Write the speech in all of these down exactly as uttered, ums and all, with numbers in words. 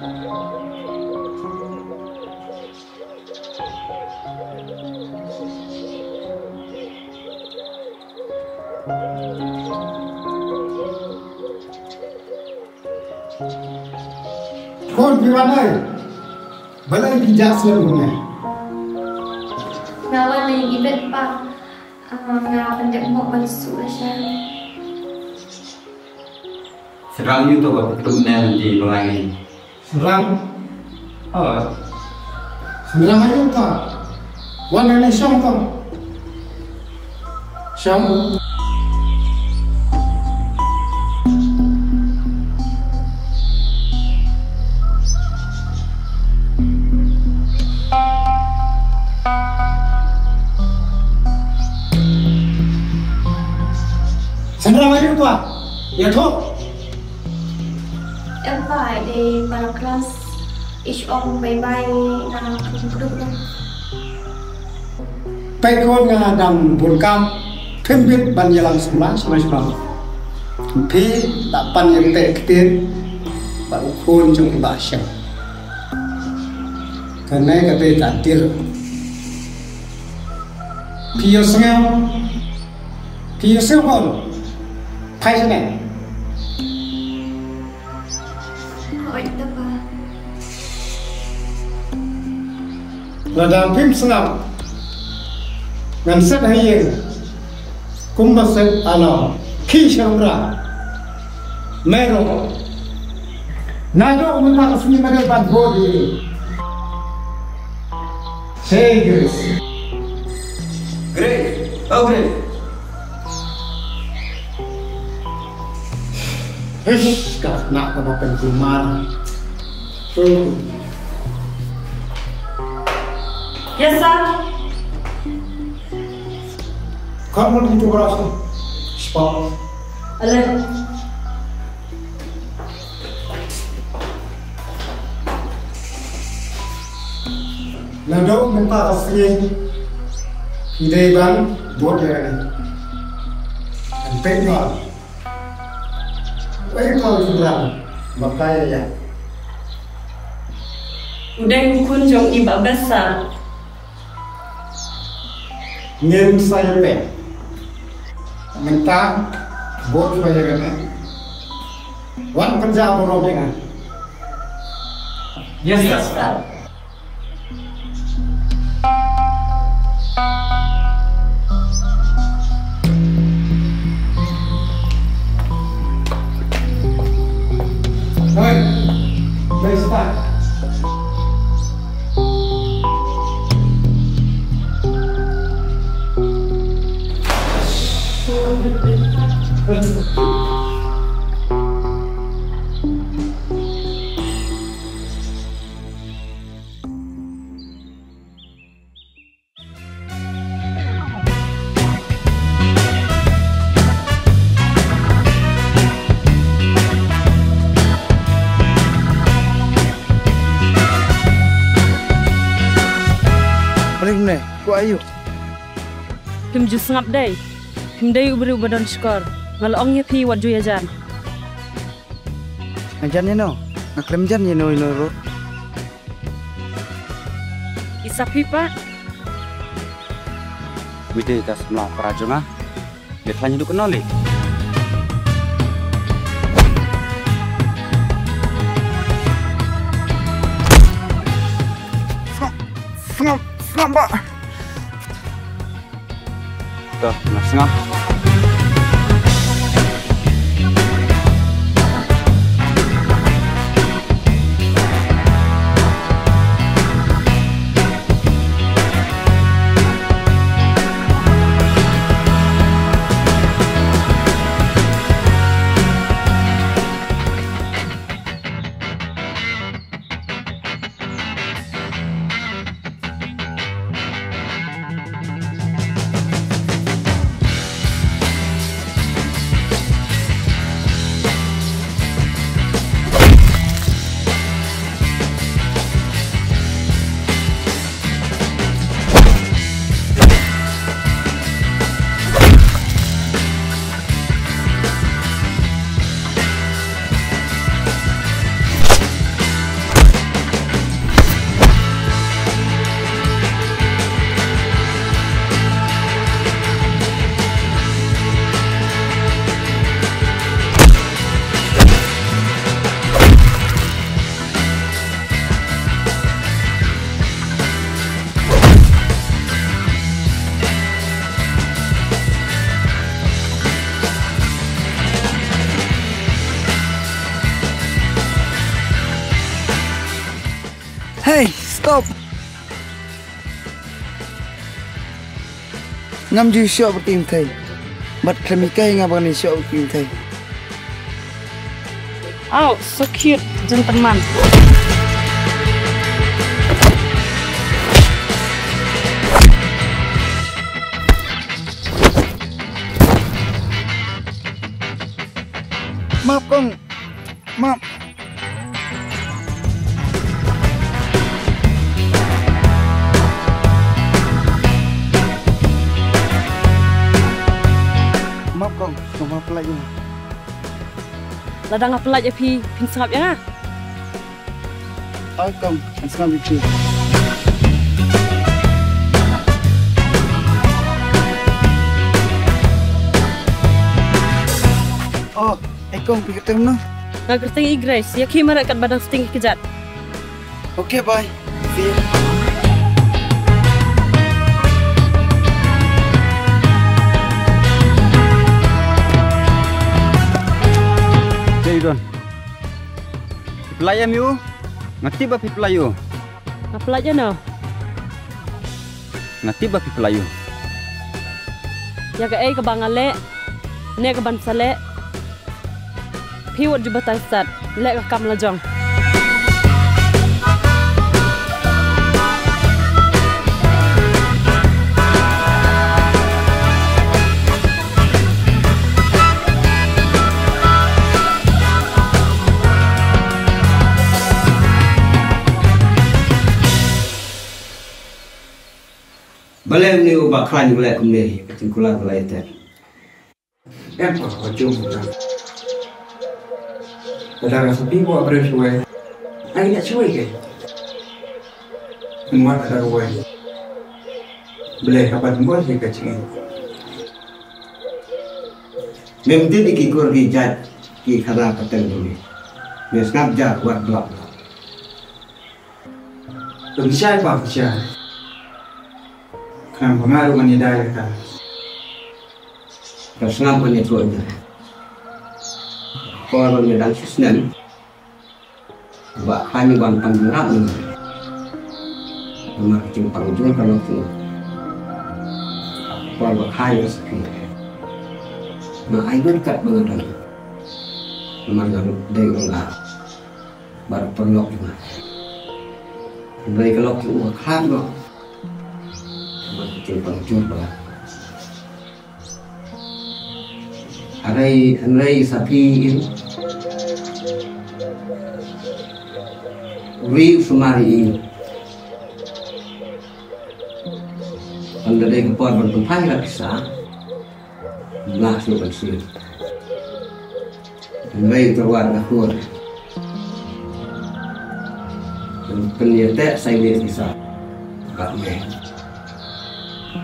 Khun phi wan ai. Balei phi jah slem kumne? Nga wan leit ïa ki bet pa. Ah, nga pyndep hok ban suh lashai. Sdang ïa uto ba pynduh ne lynti ba ngai. Sdang. Ah. Sdang ïa uto. Wan ne shong to. Shong. Sdang ïa uto. Ïathuh. Em pa, ai dei para klas. Ish ong bye bye na kuduk dong. Peit khun nga dang bun kam, phim bit ban ïalang samla shuwa shuwa. Phi la pan ïa peit ktien bad u khun jong i Bah Shem. Kane ka dei ka dil. Phi ïohsngew. Phi ïohsngew khun. Phai shane. Hooid, Kpa. Lada phim sngap, ngan set ha ïing kumba set alarm. Khie sha kamra. Me ruh. Naduh mynta ka sngi me dei ban bud ïa ngi. Hey, Grace. Grace. Oh, Grace. Ish, ka khynnah kaba pynkulmar. Yes, sir. Khot mut ki toothbrush. Spot. Ale. Naduh mynta ka sngi phi dei ban bud ïa kane. Peit noh. Wei, kong Sumrang, ba kai ïa. U dei u khun jong i Bah Besa. Ngin sa ïa peit. Mynta bud ïa kane. Wan pynjah burom ïa nga. Yes, sir. Hoi, best part. Balei kumne? Ko ayu? Phim ju sngap dei. Phim dei u briew ba don shkor. Nga la ong ïa phi wat ju ïajan. Nga jan ïano? Nga khlem jan ïano ïano ruh. Isa phi pat. Wi dei ka samla para jong nga. Ïa khlaiñ haduh kano lei. Sngap, sngap, sngap bah. To, nga sngap. Hey, stop. Ngam ju shoh ba kin thei. Bad khlem hi kai nga ba ngan shoh ba kin thei. Oh, so cute, gentleman. Map kong. Map. Map kong, kong map pynlait ïa nga. Lada nga pynlait ïa phi, phin sngap ïa nga? Oi kong, nga sngap ïa phi. Oh, eh kong, phi kyrteng kumno? Nga kyrteng i Grace, ïa phi mareh katba dang sting hi kjat. Okay, bye. See you. Jai don. Phi pynlait ïa u? Nga tip ba phi pynlait ïa u. Nga pynlait ïa no? Nga tip ba phi pynlait ïa u. Ïa kaei kaba nga leh ne kaban sa leh, phi wat ju batai stad, leh ka kam la jong. Balei une u Bah Khlaiñ u leh kumne, ka jingkular ba la ïater. Em, pa, pa jong ka. Lada ka sa phi ba briew shuwa. Ai, ngi shuwa ke. Ngi wan lada ka wai. Balei ka pat ngi wan ka jingim. Mem dei ki kur ki jait ki khana pateng duni. Me sngap jar wat blap blap. Pynshai pa pynshai. Khnang ba nga ruh ngan ïada ïa ka. Ka sngap ngan ïathuh ïa ka. Por ba nga dang shisnem. Ba khlaiñ ban pan jingïarap ngi. Namar ka jingpang jong ka long jong. Por ba khlaiñ ka sakhi. Nga ai dur kat ba nga dang. Namar nga dei u ngar. Bad u paralok jong nga. Hynrei ka lok jong u ka khlad noh. Bad ka jingpang jur ba. Hynrei, hynrei sa phi in. U ri u sumar ïa i. Hynrei ka por ban pynphai ïa ka pisa. Lah shuh ban siew. Hynrei u tyrwa da ka khur. Pynïateh sa ïa ka pisa. Bad me.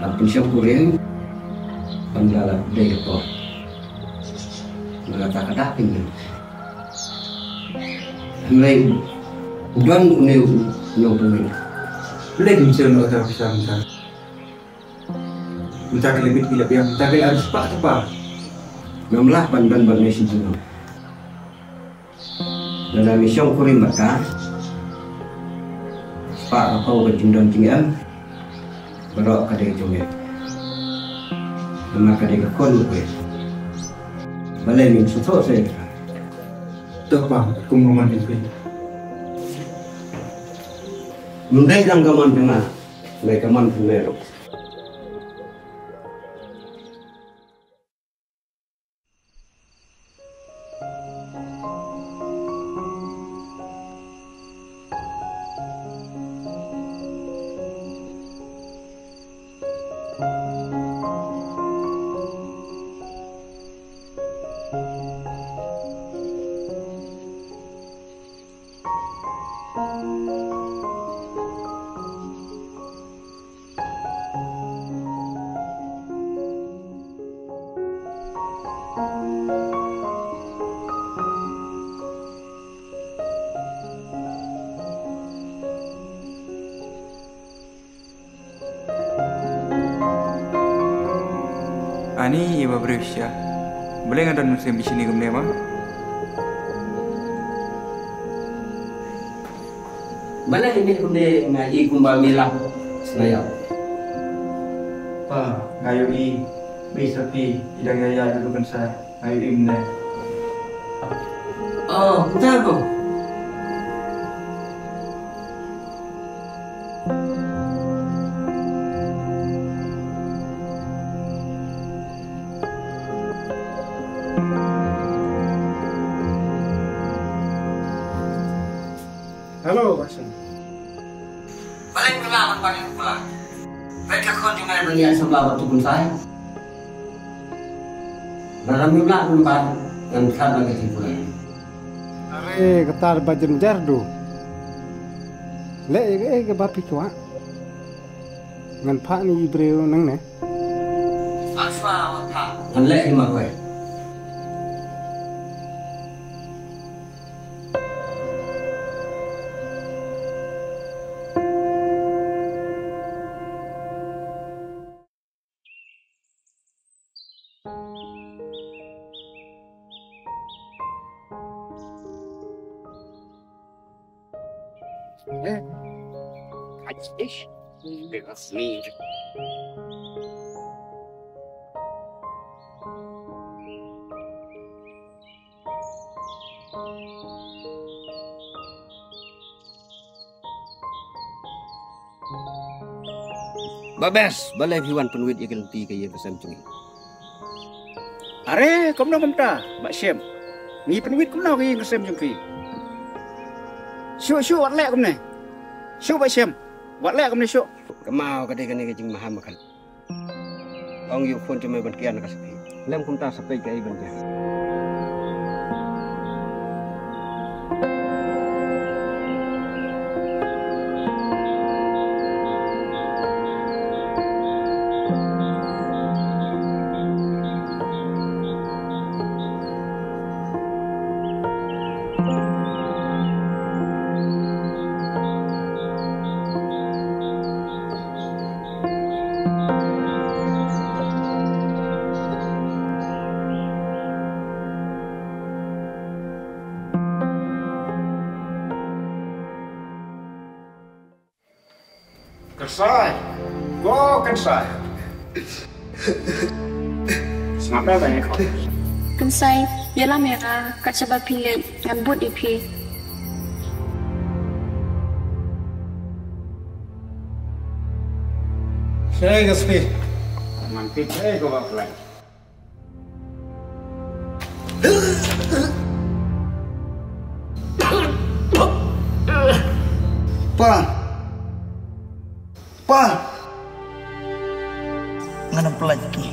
Bad pynshong kurim. Pynda la dei ka por. Nga kata ka dak pynda. Hynrei u don une u nongpynmih. Lei kim siew noh kata ka pisa mynta. Mynta ki la bit ki la biang, mynta ki la arus spah spah. Ngam lah ban don ban mei shi jingong. Lada me shong kurim bad ka, spah ka phew ka jingdon jingem. Baroh ka dei jong me. Namar ka dei ka khun me. Balei me sngewthuh seh ïa ka? To pa, kum ka mon jong phi. Ym dei tang ka mon jong nga, dei ka mon jong me ruh. Ani, i ba briew sha. Balei nga don mynsiem bishni kumne ma? Balei me kumne, nga i kumba me lap sngewbha. Pa, nga ïohi ba i Sapi i dang ïaid ïa u Kynsai. Nga ïohi mynne. Oh, kumta ko. Hello, Bah Shem. Balei me lah ban pan ïa u Pula? Peit ka khun jong me ban ïaid samla bad u Kynsai. Lada mem lah ban pan, ngan khlad na ka jingpule. Are kata ba jynjar du. Leh ïa kaei kaba phi kwah. Ngan phah ïa i briew nangne. Ngan leh hi ma kawei. Bah Best, balei phi wan pynwit ïa ka lynti ka ïing ka sem jong ngi? Are, kumno kumta, Bah Shem? Ngi pynwit kumno ka ïing ka sem jong phi? Shuh, shuh, wat leh kumne. Shuh, Bah Shem. Wat leh kumne, shuh. Kamau ka dei kane ka jingmaham ka. Ong ïa u khun jong me ban kian ka Sapi. Lem kumta sa peit kaei ban jia. Kynsai. Ko Kynsai. Sngap da ba ïa ko. Kynsai, ïalam ïa nga, kat shaba phi leit ngan bud ïa phi. Shei ka Sapi. Ngan phi shei ko ba phi leit. Pa. Pa. Ngan ym pynlait ki.